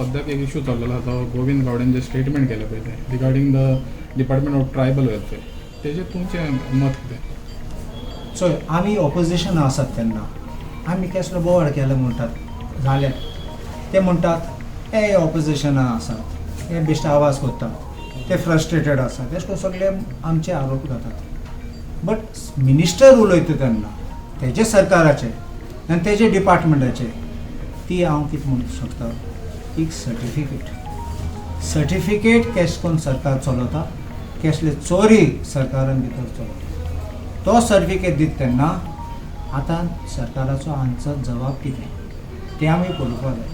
सद्याक एक इशू चाललेलो आसा, तो गोविंद गावडेन जे स्टेटमेंट केलें पळय तें regarding the Department of Tribal Welfare, तेजेर तुमचें मत कितें? चोय, आमी ऑपोजिशन आसात तेन्ना आमी केसलो बोवाळ केलो म्हणटात जाल्यार ते म्हणटात, हे ऑपोजिशना आसात, हे बेश्टे आवाज करतात, ते फ्रस्ट्रेटेड आसा, तेश करून सगळे आमचे आरोप घातात. बट मिनिस्टर उलयता तेन्ना तेजे सरकाराचे आनी तेजे डिपार्टमेंटाचे, ती हांव कितें म्हणूंक शकता, एक सर्टिफिकेट, सर्टिफिकेट केश करून सरकार चलयता, केसले चोरी सरकारान भितर चलता, तो सर्टिफिकेट दिता तेन्ना आतां सरकाराचो आन्सर, जबाब कितें तें आमी पळोवपाक जाय.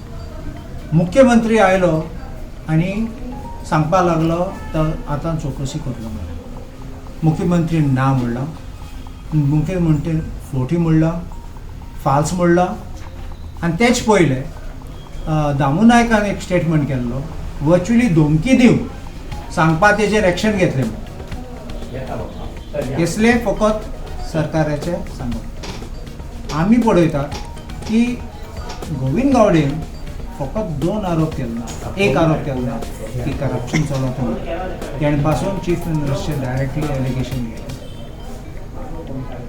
मुख्यमंत्री आयलो आनी सांगपाक लागलो, तर आतां चवकशी करतलो म्हणून. मुख्यमंत्री ना म्हणलां, मुख्यमंत्री फोटी म्हणलां, फाल्स म्हणलां. आनी तेच पयलें दामू नायकान एक स्टेटमेंट केल्लो, वर्च्युअली धमकी दिवन सांगपा, तेजेर एक्शन घेतलें म्हणून. केसले फकत सरकाराचें सांगप. आमी पळयतात की गोविंद गावडेन फकत दोन आरोप केले ना, एक आरोप केलो ना की करप्शन चलत म्हणून. तेणे पासून चीफ मिनिस्टर डायरेक्टली एलिगेशन केलें.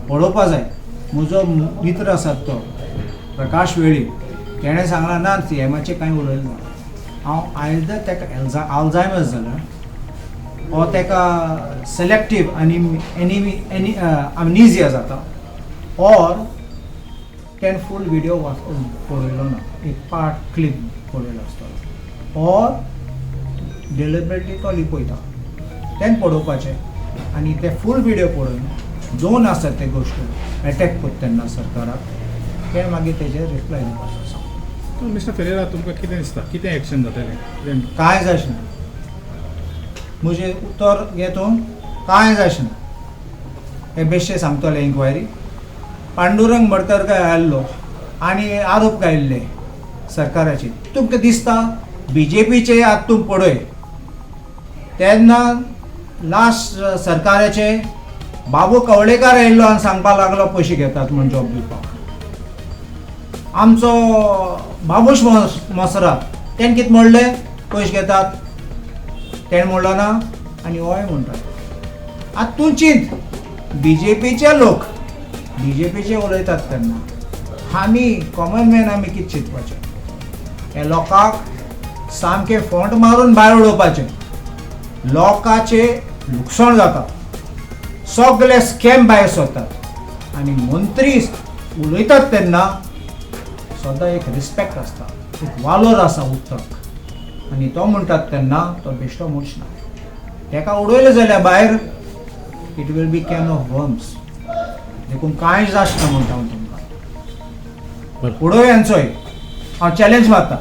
पळोवपा जाय. म्हजो मित्र आसात तो प्रकाश वेळीप, तेणें सांगलां, ना, सीएमाचें कांय उलयलें ना हांव. आयदर ताका आल्झायमर्स जाला वो ताका सिलेक्टीव आनी एनिमी एनी अमनिजिया जाता, ऑर तेणें फूल विडियो पळयलो ना, एक पार्ट क्लिप पळयलो आसतलो, ऑर डिलिबरेटली तो लिपयता. तें पळोवपाचें आनी ते फूल विडियो पळोवन दोन आसात ते गोश्टी एटॅक करता तेन्ना सरकाराक, ते मागीर तेजेर रिप्लाय दिवपाचो आसा. तर मिस्टर फेरेरा, तुमकां कितें दिसता, कितें एक्शन जातलें कितें? कांय जायना. म्हजें उतर घे तूं, कांय जायना. हे बेश्टे सांगतले इन्क्वायरी. पांडुरंग मडकर काय आयल्लो आनी आरोप घायल्ले सरकाराचेर. तुमकां दिसता बीजेपीचे आतां तूं पळय, तेन्ना लास्ट सरकाराचे बाबू कवळेकार आयिल्लो आनी सांगपाक लागलो पयशे घेतात म्हूण जॉब दिवपाक. आमचो बाबूश मोसरात, तेणें कितें म्हणलें? पयशे घेतात तेणें म्हणलो ना आनी होय म्हणटात. आतां तूं चिंत, बीजेपीचे लोक बीजेपीचे उलयतात तेन्ना आमी कॉमन मॅन आमी कितें चिंतपाचें? हे लोकांक सामकें फोंट मारून भायर उडोवपाचें. लोकांचें लुकसाण जाता, सगळे स्कॅम भायर सरतात आनी मंत्री उलयतात तेन्ना सदां एक रिस्पेक्ट आसता, एक वालोर आसा उतराक आनी तो म्हणटात तेन्ना तो बेश्टो मनीस ना. ताका उडयलें जाल्यार भायर, it will be can of worms. देखून कांय जाचना म्हणटा हांव तुमकां. उडोय हेंचोय, हांव चॅलेंज मारता.